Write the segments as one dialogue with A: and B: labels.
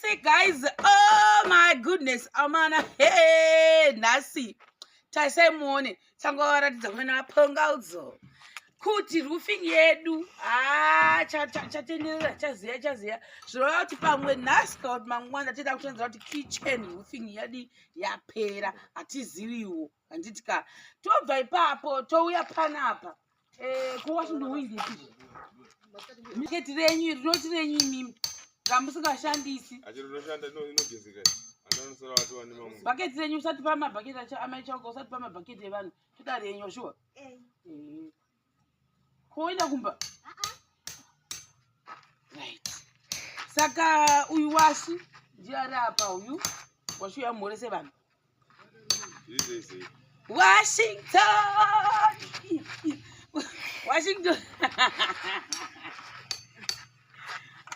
A: See guys, oh my goodness, amana, hey, nhasi tarisai muone tangovaratidza kuna navapongaudzo kuti roofing yedu ah, chatenderera chaziya chaziya zvinoreva kuti pamwe nhasi kana kuti mangwana toita kutonzera kuti kitchen roofing yadi yapera hatiziviwo handiti ka tobva ipapo touya panapa eh, kuwashington wingeti keti renyu rinoti renyu imimi ramusingashandisi bhaketi renyu usati pamabhaketi acho amai chauka usati pamabhaketi evanhu toda renyu shuwa eh. Eh. koenda kumba right saka uyu washi ndiye ari apa uyu washi uya mhorese vanhu Washington! Washington!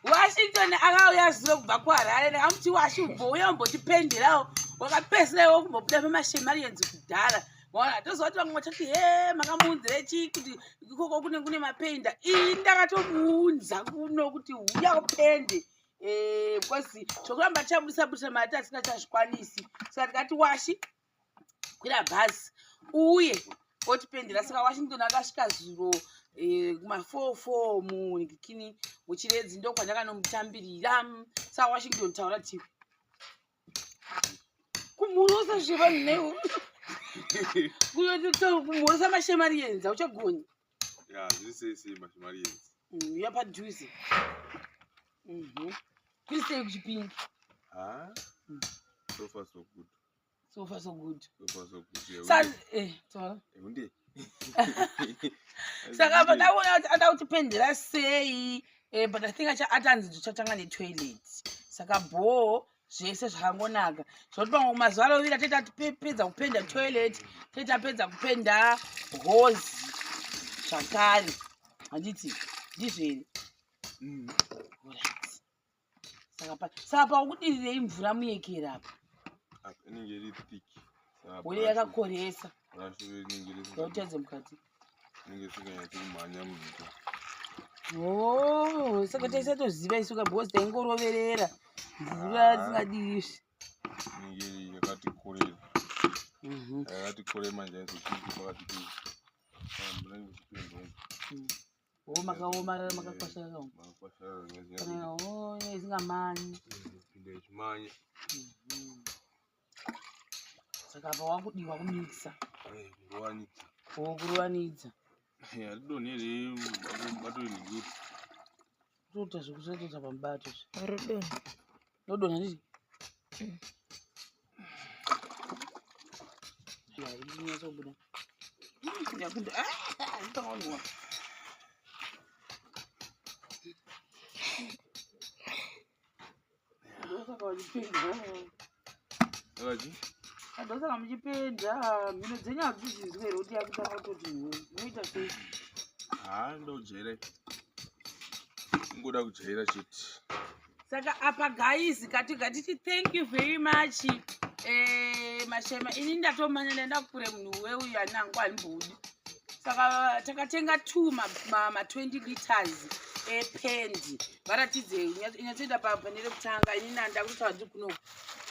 A: Washington akauya zuro kubva kuHarare ndakamuti washi ubvo uya umbotipenderawo wakapesera iwe kumbobuda pamashemarians kudhara waona toziva kuti vamwe vachati he makamuunzire chii kuti ikoko kune kune mapenda ini ndakatomuunza kuno kuti uya upende Eh, because zvokuramba tichabudisa budisa mari tasingachazvikwanisi saka tikati washi kwira bhazi uye otipendera saka washington akasvika zuro eh, kuma4 4 munikini muchiredzi ndokwandakanomutambirira saka washington taura tiwe kumhurosa zvevanhu newo kumhurosa mashemarienzi auchagoni
B: ya zviri sei sei mashemarienzi
A: ya padhuze Kuri sei kuchipingi?
B: Ah, so far so good.
A: So far so good.
B: So far so good.
A: Sa eh, taura.
B: Hunde.
A: Saka apa ndaona kuti ada kutipendera sei eh, but I think acha atanzi tichatanga netoilet. Saka bhoo zvese zvakangonaka zvekuti pamwe mazuva arovira tete atipedza kupenda toilet tete tapedza kupenda hozi zvakare handiti ndizvo here mm. Saka saka pakudirirei mvura muyekera apa
B: inenge iri thick
A: uye yakakoresa yautadze mukati
B: inenge isinganyatsi kumhanya mumhiko
A: oh, saka taisatoziva isu ka because taingoroverera mvura ah. isingadirishi
B: inenge iri yakati korera mhm. yakati korera manje aizochii pakati mvura inenge ichipinda
A: Oh, makaomarara makakwasharara umu.
B: Makakwasharara.
A: Oh, isingamanyi.
B: Pinda ichimanya.
A: Saka apa wakudiwa kumixa.
B: Eh, kuruwanidza.
A: Oh, kuruwanidza.
B: Eh, hatidonhere mubato wenhinguri.
A: Toita zvekusatoita pamubato.
C: Rodonha.
A: Rodonha nditi? Ya, inonyatsobuda. Yakuda. Ah, nditaonwa. Ndosaka vachipedza.
B: Akachi?
A: Ndosaka muchipedza. Mhino dzenyu hadzizvinzwe here kuti yakutanga kutoti munoita sei?
B: Haa, ndokujaira. Ingoda kujaira chete.
A: Saka apa guys kati gatiti thank you very much. Eh, mashema ini ndatomanya ndaenda kure munhu weuyu anangu andimbodi. Saka takatenga 2 ma, ma, ma 20 liters ependi. Varatidze inyatsoenda pane rekutanga ini nanda kutaura ndiri kuno.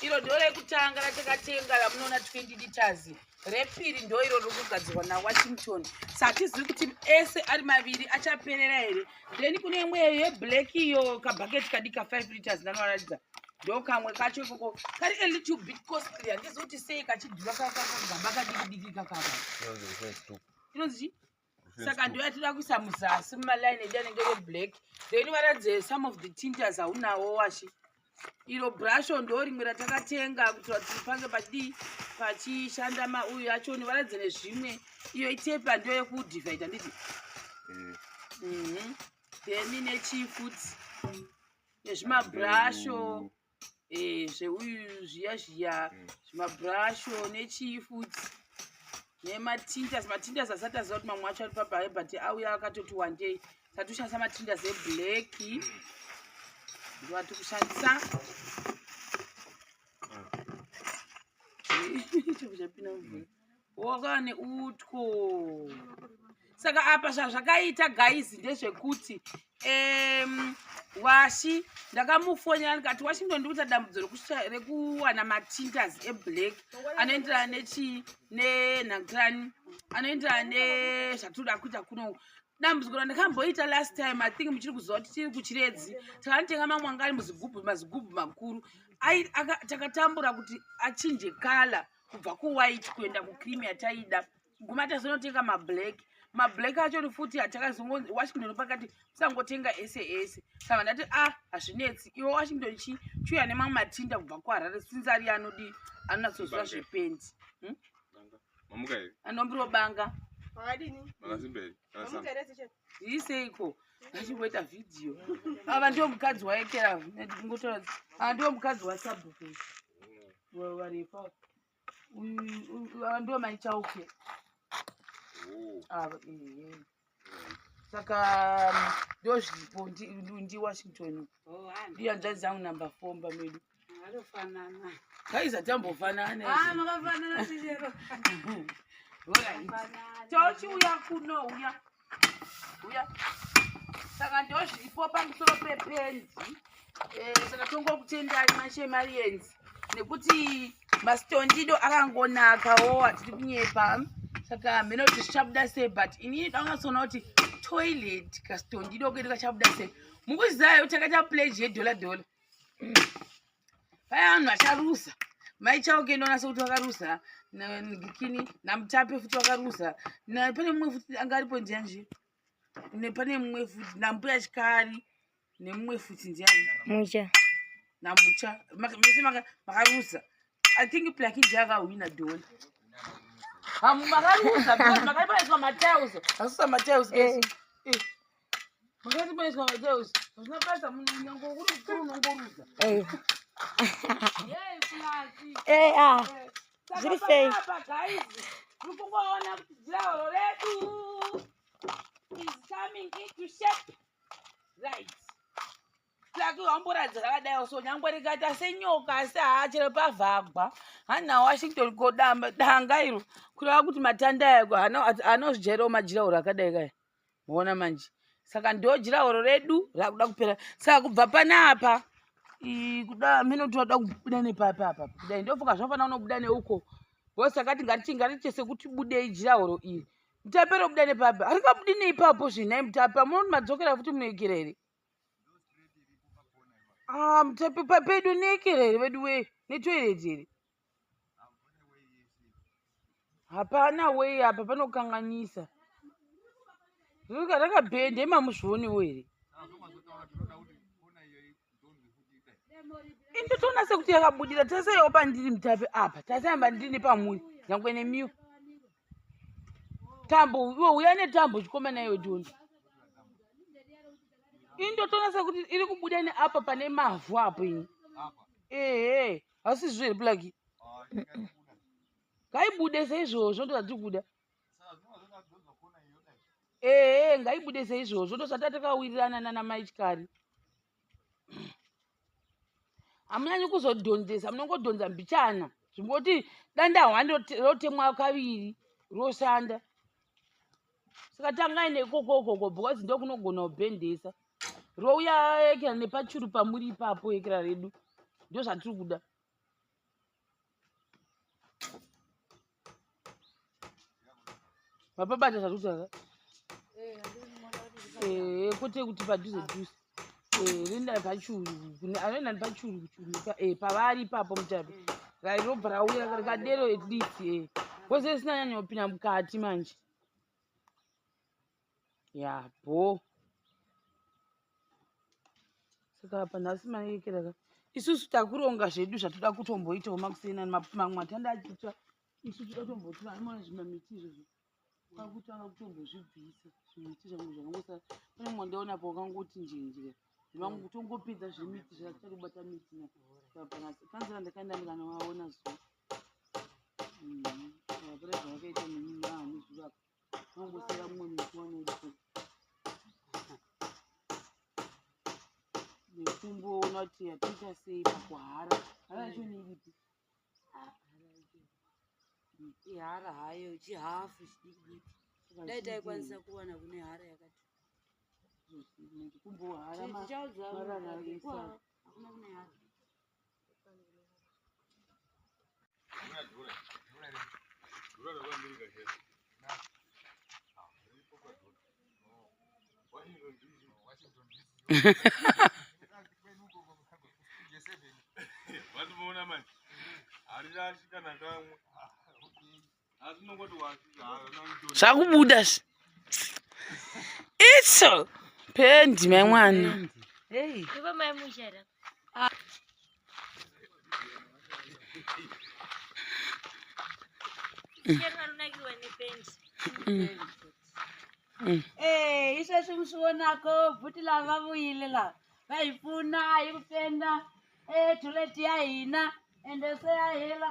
A: Iro ndo rekutanga ratakatenga ramunoona 20 liters. Repiri ndo iro riri kugadzirwa naWashington. Saka hatizivi kuti ese ari maviri achaperera here. Then kune imwe yeblack iyo kabhaketi kadika 5 liters ndanovaratidza. Ndo kamwe kacho ikoko kari a little bit costly. Handizivi kuti sei kachidhura kagaba kadiki diki kakaka. Inonzi chii? Saka ndo yatinoda kuisa muzasi mumalaini edu anenge eblack. Then varatidze some of the tinters aunawo washi. Iro brasho ndo rimwe ratakatenga kuitira kuti pange pachidii pachishanda mauyu acho nivaratidze nezvimwe. Iyo itepa ndiyo yekudivhaidha handiti? Then nechifuti nezvimabrasho zveuyu zviya zviya zvimabrasho nechifuti nematintas. Matintas asati aziva kuti mamwe acho ari papai but auya akatoti wandei. Saka toshandisa matintas eblack ndo atiri kushandisa. Chapinda mvura. Waka neutwo. Saka apa zvazvakaita guys ndezvekuti Washi ndakamufonera ndikati Washington ndikuita dambudzo rekuwana matinters eblack anoenderana nechii nenhangirani anoenderana nezvatinoda kuita kuno dambudziko randakamboita last time i think muchiri kuziva kuti tiri kuchiredzi takanotenga mamwe anga ari muzigubhu mazigubhu makuru takatambura kuti achinje kala kubva kuwhite kuenda kucream yataida guma tazonotenga mablack mablack acho futi hatakazongo Washington pakati musangotenga ese ese saka ndati a ah, hazvinetsi iwe Washington chi chiuya nemamwe matinda kubva kuHarare since ari anodii anonatsoziva zvependi hmm? Anombiro banga iseiko achimboita vhidhiyo ava ndiwo mukadzi waekera ngotora ava ndiwo mukadzi wasabhuku varepa ava ndiwo maichauke oh. ava saka ndozvipo ndiWashington oh, ndiyo hanzvadzi dzangu number four mba medu guys hatambofanana ah, tochiuya kuno uya uya saka ndozviripo pamusoro pependi eh, saka tongokutendai mashemarians nekuti masitondido akangonakawo hatiri kunyepa saka hameno kuti zvichabuda sei but inini dangatsoona kuti toilet kasitondido kedu kachabuda sei mukuzivayo kuti takaita pledge yedhola dhola paya vanhu vacharuza mai chauke ndoona sekuti vakaruza ngikini namutape futi vakaruza pane mumwe futi anga aripo ndianji pane mumwe futi nambuya chikari nemumwe futi ndiani
C: mucha
A: namucha mese makaruza i think plaki ndiye akahwina dhola makaruza because makaipaiswa matiles asusa matiles eh. Eh. Makatipaiswa matiles hazvina basa munyango kuri kuri unongoruza
C: eh. Eh, ah. Zviri sei
A: apa guys tiri kungoona kuti jirauro redu is coming into shape right plaki wamboratidza rakadai so nyangwe rikaita senyoka asi haa chero pavhagwa hana Washington ko danga iro kureva kuti matanda aya anozvijairawo majirauro akadai kaya maona manje saka ndo jirauro redu rakuda kupera saka kubva panapa kuda mene kuti wada kubuda nepapi apa kudai ndofunga zvinofanira kunobuda neuko because takati ngatichi ngatiche sekuti budei jirauro iri mutape robuda nepapi haringabudi neipapo zvinhai mutape amunoti madzokera futi munoekera here ah, mutape papedu neekera here vedu wee netoilet here hapana wei apa panokanganisa rakabhende mamuzvionewo here indotoona sekuti yakabudira tasaiwo pandiri mutape apa tasayamba ndiri nepamuri nyangwe nemiwo tambo iwe uya netambo chikomana iwe dhondi indotoona sekuti iri kubuda neapa pane mavhu apo ini ehe hasi zviri plagi ngaibude seizvozvo ndozvatiri kuda ehe ngaibude seizvozvo ndozvata takawirirana nana mai chikari hamunyanyi kuzodhonzesa munongodhonza mbichana zvimboti danda hwani rotemwa kaviri roshanda saka tangai nekokokoko because ndokunogona kubhendesa rouya ekera nepachuru pamuri ipapo ekera redu ndozvatiri kuda mapabata zvatiri eh, kwete kuti padhuze dhuze eh, renda pachuru anoenda nepachuru kuchuru eh, pavari ipapo mutapi rairobva rauya rikadero at least bcause risina nyanya kupinda mukati manje ya bho saka apa nhasi mayekeraka isusu takuronga zvedu zvatoda kutomboitawo makusiyana mamwe matanda achitsva isu toda kutombotora anoona zvimamiti izvozvo kwakutanga kutombozvibvisa zvimiti zvangu zvakangosara pane mumwe ndaona pa wakangoti njenjera vamwe kutongopedza zvemiti zvatichadi kubata miti na kanzira ndakaenda ndikanovaona zuva vapera zvavakaita nemizvivaka vangosara mumwe miti wanoita nekumboona kuti yatoita sei pakuhara hara yacho neiripi
D: ihara hayo chihafu chidiki diki dai taikwanisa kuwana kune hara yakati.
A: Kumbohara marara esa.
B: Vatomuona manje harirashi kana kamwe asi unongoti wasvika
A: Zvakubuda zvi. Itso pendi mai mwana.
C: Hey.
D: Ivo mai mushara. Shara runakirwa nependi.
C: Eh, i sweswi mi swi vonaka buti lava va vuyile lava va hi pfuna hi ku penda e toilet ya hina ende se ya hela.